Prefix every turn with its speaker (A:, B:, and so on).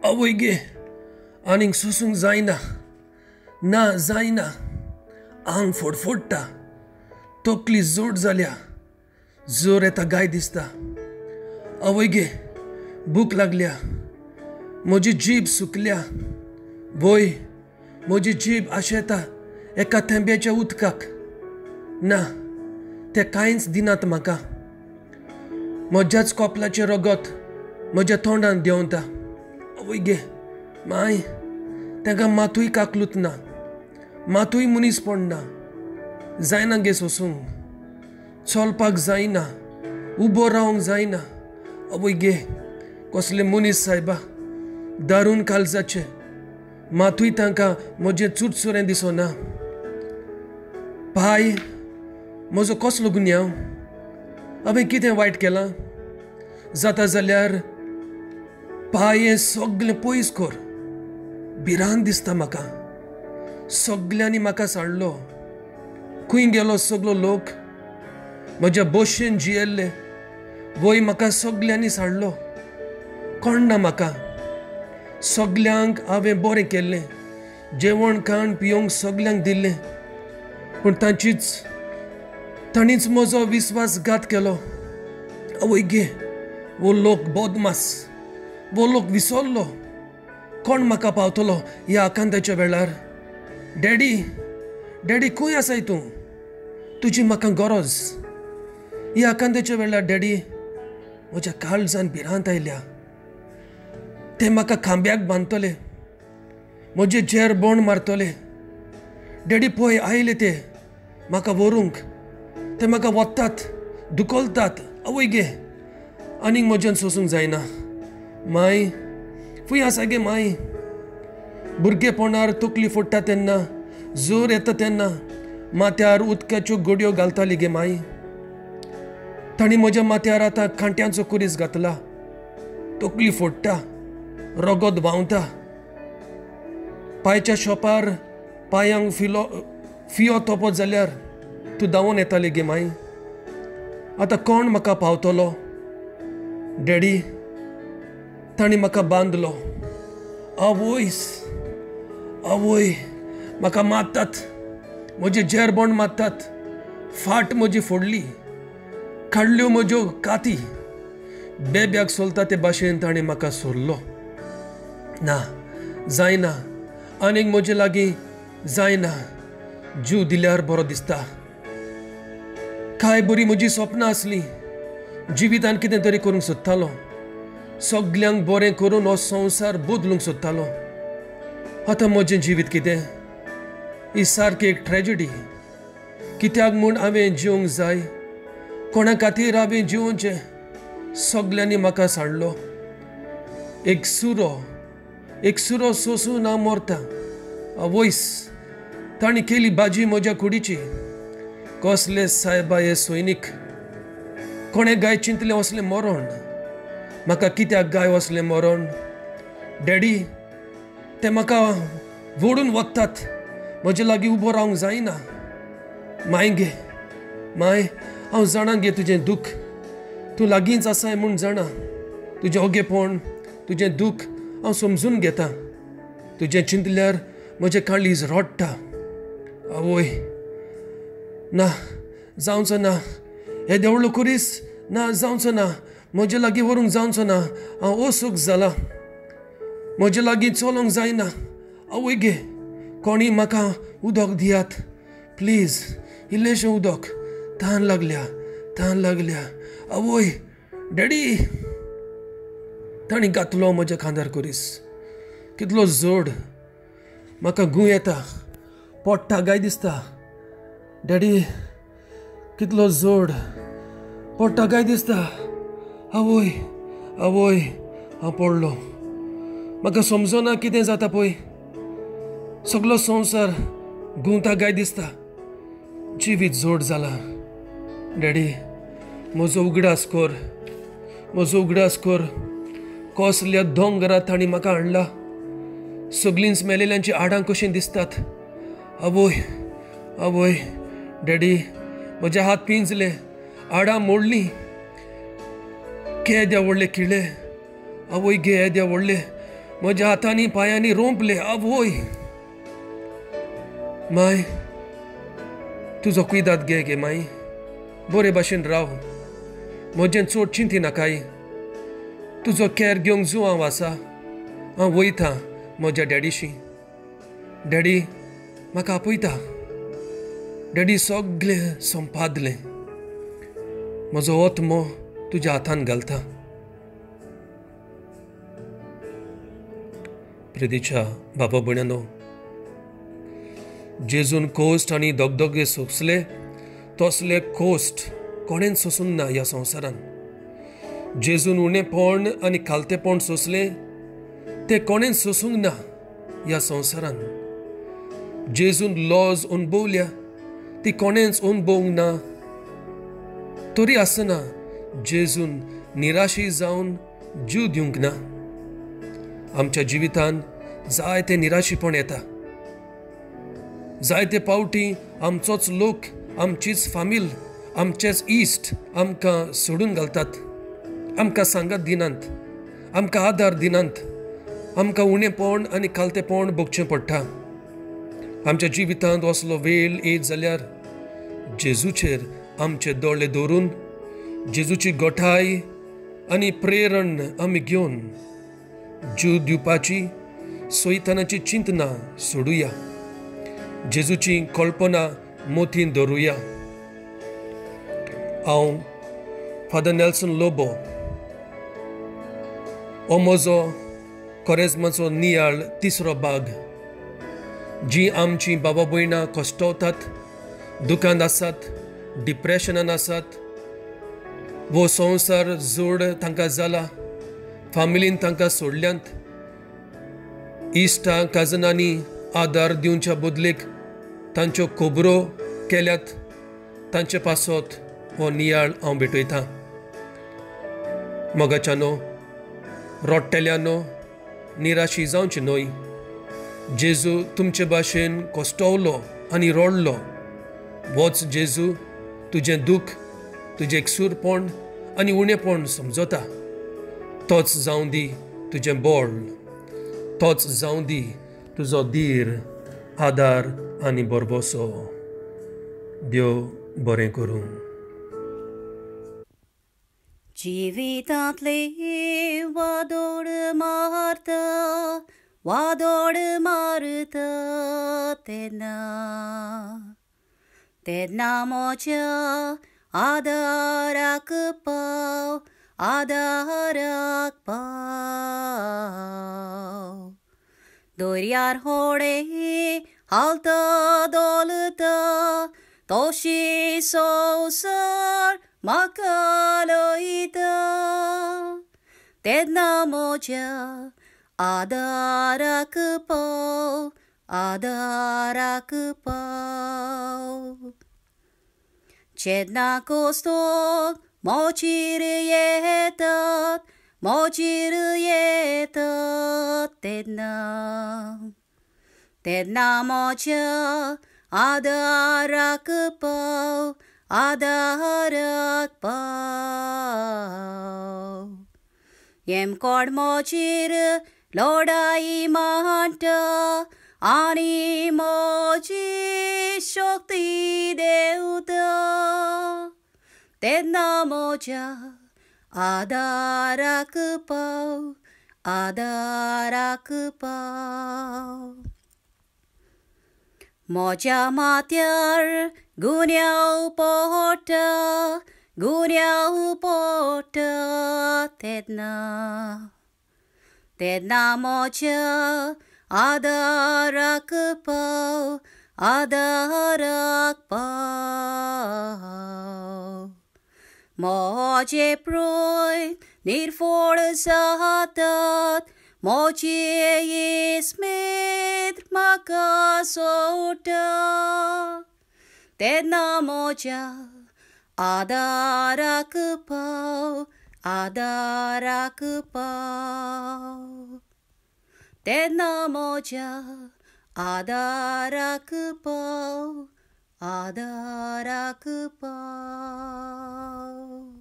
A: आवय गे, आनीक सोसूंक जायना, ना जायना. आंग फोडफोडटा, तकली जोड जाल्या, जोर येता गाय दिसता. आवय गे, भूक लागल्या, म्हजी जीब सुकल्या. वय, म्हजी जीब आशेता एका थेंब्याच्या उदकाक. ना, ते कांयच दिनात म्हाका. म्हज्याच कोपलाचें रगत म्हज्या तोंडान देंवता. आवय गे माय, तांकां मातूय काकलूत ना, मातूय मनीस पडना. जायना गे सोसूंक, चलपाक जायना, उबो रावंक जायना. आवय गे, कसले मनीस सायबा, दारून काळजाचे, मातूय तांकां म्हजें चुरचुरें दिसना. पाय, म्हजो कसलो गुन्यांव? हांवें कितें वायट केलां? जाता जाल्यार पाय हें सगळें पयस कर. भिरांत दिसता म्हाका. सगल्यांनी म्हाका सांडलो. खंय गेलो सगलो लोक? म्हज्या भशेन जियेल्ले वय म्हाका सगल्यांनी सांडलो. कोण ना म्हाका. सगल्यांक हांवें बरें केल्लें, जेवण खाण पिवंक सगल्यांक दिल्लें, पूण तांणीच म्हजो विस्वासघात केलो. आवय गे, वो लोक बोदमास, वो लोक विसरलो. कोण म्हाका पावतलो ह्या आकांताच्या वेळार? डॅडी, डॅडी खंय आसाय तूं? तुजी म्हाका गरज. ह्या आकांताच्या वेळार डॅडी, म्हज्या काळजान भिरांत आयल्या. ते म्हाका खांब्याक बांदतले, म्हजे झेर बोंड मारतले. डॅडी पळय आयले ते म्हाका व्हरूंक. ते म्हाका वतात, दुखलतात. आवय गे, आनीक म्हज्यान सोसूंक जायना. माय, फूंय आसा गे माय? भुरगेपणार तकली फोडटा तेन्ना, जोर येता तेन्ना माथ्यार उदकाच्यो गोडयो घालताली गे माय. तांणी म्हज्या माथ्यार आतां कांट्यांचो कुरीस घातला. तकली फोडटा, रगत व्हांवता. पांयच्या शॉपार पांयांक फियो तोपत जाल्यार तूं धांवून येताली गे माय. आतां कोण म्हाका पावतलो? डॅडी, तांणी म्हाका बांदलो. आवयस, आवय, म्हाका मारतात, म्हजें झेरबोंड मारतात. फाट म्हजी फोडली, काडल्यो म्हज्यो काती. बेब्याक सोलता ते भाशेन ताणें म्हाका सोडलो. ना, जायना, आनीक म्हजे लागीं जायना. जीव दिल्यार बरो दिसता. काय बरी म्हजी सपनां आसलीं. जिवितान कितें तरी करूंक सोदतालो, सगल्यांक बरें करून हो संवसार बदलूंक सोदतालो. आतां म्हजें जिवीत कितें? ही सारकी एक ट्रेजडी. कित्याक म्हूण हांवें जिवंक जाय? कोणा खातीर हांवें जिवचें? सगल्यांनी म्हाका सांडलो. एक सुरो, एक सुरो सोसून हांव मरता. आवयस, तांणी केली भाजी म्हज्या कुडीची. कसले सायबा हे सैनीक! कोणें गाय चिंतलें असलें मरण? म्हाका कित्याक गाय असलें मरण? डॅडी, ते म्हाका वोडून वतात. म्हजे लागीं उबो रावंक जायना. माय गे माय, हांव जाणा गे तुजें दूख. तूं लागींच आसाय म्हूण जाणा. तुजें ओगेपण, तुजें दूख हांव समजून घेता. तुजें चिंतल्यार म्हजें काळीज रडटा. आवय, ना, जावचो ना. हे देवळो कुरीस ना, जावचो ना. म्हजे लागीं व्हरूंक जावचो ना. हांव असुख जाला, म्हजे लागीं चलोंक जायना. आवय गे, कोणी म्हाका उदक दियात प्लीज, इल्लेशें उदक. तान लागल्या, तान लागल्या. आवय, डॅडी, तांणी घातलो म्हज्या खांदार कुरीस. कितलो जोड. म्हाका गूं येता, पोट्टा गाय दिसता. डॅडी, कितलो जोड, पोट्टा गाय दिसता. आवय, आवय, हांव पडलो. म्हाका समजना कितें जाता पळय. सगलो संवसार घुंवता गाय दिसता. जिवीत जोड जाला. डॅडी, म्हजो उगडास कर, म्हजो उगडास कर. कसल्या दोंगरात तांणी म्हाका हाडला. सगळींच मेलेल्यांची हाडां कशीं दिसतात. आवय, आवय, डॅडी, म्हजे हात पिंजले, हाडां मोडलीं. केद्या व्हडले किळे. आवय गे, येद्या व्हडले. म्हज्या हातांनी पांयांनी रोंपले आवय. माय तुजो कुयदाद घे गे माई, बरे भाशेन राव, म्हजें चड चिंती नाकाय, तुजो कॅर घेवंक जुवांव आसा. हांव वयता म्हज्या डॅडीशी, डॅडी म्हाका आपयता. डॅडी सगळें संपादलें, म्हजो आत्मो तुज्या हातान घालता. प्रितीच्या बाबा भयणांनो, जेजून कोश्ट आनी दगदगे सोंसले तसले कोश्ट कोणेन सोंसूंक ना ह्या संवसारान. जेजून उणेपण आनी खालतेपण सोंसलें तें कोणेन सोंसूंक ना ह्या संवसारान. जेजून लॉज अणभवल्या ती कोणेंच अणभवूंक ना. तरी आसतना जेजून निराशी जावन जीव दिवंक ना. आमच्या जिवितान जायते निराशीपण येता, जायते पावटी आमचोच लोक, आमचीच फामील, आमचेच इश्ट आमकां सोडून घालतात, आमकां सांगात दिनात, आमकां आदार दिनात, आमकां उणेपण आनी खालतेपण भोगचें पडटा. आमच्या जिवितांत असलो वेळ येत जाल्यार जेजूचेर आमचे दोळे दवरून जेजूची गोठाय आनी प्रेरण आमी घेवन जीव दिवपाची सैतानाची चिंतना सोडुया, जेजूची कल्पना मोतीन दवरुया. हांव फादर नेल्सन लोबो हो म्हजो कोरेज्माचो नियाळ तिसरो भाग. जी आमची बाबा भयणां कश्टवतात, दुकान आसात, डिप्रेशनान आसात, वो संवसार जोड तांकां जाला, फामिलीन तांकां सोडल्यांत, इश्टां काजनांनी आदार दिवच्या बदलेक तांच्यो खबरो केल्यात, तांचे पासत हो नियाळ हांव भेटयतां. मोगाच्यानो, रडटल्यानो निराशी जावची न्हय. जेजू तुमचे भाशेन कश्टवलो आनी रडलो. वच जेजू तुजें दूख, तुजें एकसूरपण आनी उणेपण समजता. तोच जावं दी तुजें बळ, तोच जावं दी तुजो धीर, आदार आनी भरवंसो. देव बरें करूं.
B: जिवितांतले वादोड मारता, वादोड मारता तेन्ना, तेन्ना म्हज्या आदाराक पाव, आदाराक पाव. दर्यार होडे हालता डोलता तशी संवसार म्हाका लयता, तेन्ना म्हज्या आदाराक पाव, आदाराक पाव. जेन्ना कोस्तोक मोचीर येतात, मोचीर येतात तेन्ना, तेन्ना म्हज्या आदाराक पाव, आदाराक पाव. येमकोड मोचीर लोडाई मांडटा आनी म्हजी शक्ती देवता, तेन्ना म्हज्या आदाराक पाव, आदाराक पाव. म्हज्या माथ्यार गुन्यांव पडटा, गुन्यांव पडटा तेन्ना, तेन्ना म्हज्या आदाराक पाव, आदाराक पाव. म्हजे प्रोय निर्फोड जातात, म्हजी इस्मेद म्हाका सोडटा, तेन्ना म्हज्या आदाराक पाव, आदाराक पाव. तेन्ना म्हज्या आदाराक पाव, आदाराक पाव.